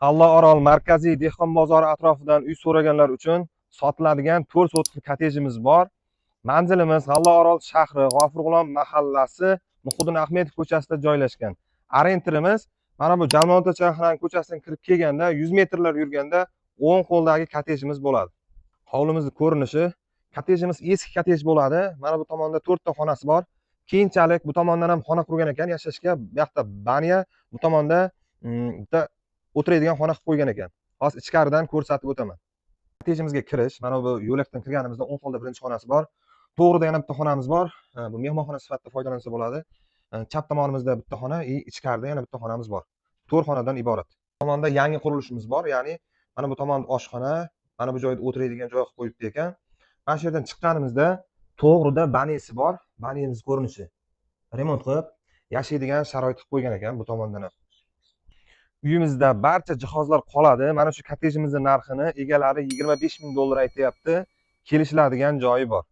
G'allaorol markaziy dehqon bozori atrofidan uy so'raganlar uchun sotiladigan 4 sotixli kottejimiz bor. Manzilimiz G'allaorol shahri, G'ofur G'ulom mahallasi, Muhiddin Ahmedov ko'chasida joylashgan. Orientirimiz mana bu Jamolota choyxonani ko'chasidan kirib kelganda 100 metrlar yurganda o'ng qo'ldagi kottejimiz bo'ladi. Hovlimizni ko'rinishi, kottejimiz eski kottej bo'ladi. Mana bu tomonda 4 ta xonasi bor. Keyinchalik bu tomondan ham xona qurgan ekan yashashga. Bu yoqda banya, bu tomonda bitta o'tiradigan xona qilib qo'ygan ekan. Hozir ichkaridan ko'rsatib o'taman. Kottejimizga kirish, mana bu yo'lakdan kirganimizda o'ng qo'lda birinchi xonasi bor. To'g'rida yana bitta xonamiz bor. Bu mehmonxona sifatida foydalansa bo'ladi. Chap tomonimizda bitta xona, и ichkarida yana bitta xonamiz bor. 4 xonadan iborat. Bu tomonda yangi qurilishimiz bor, ya'ni mana bu tomonda oshxona, mana bu joyda o'tiradigan joy qilib qo'yibdi ekan. Mana shu yerdan chiqqanimizda to'g'rida banyasi bor. Banyamiz ko'rinishi. Remont qilib yashaydigan sharoit qilib qo'ygan ekan bu tomondan ham. Uyimizda barcha jihozlar qoladi. Mana shu kottejimizning narxini egalari 25 ming dollar aytyapti. Kelishiladigan joyi bor.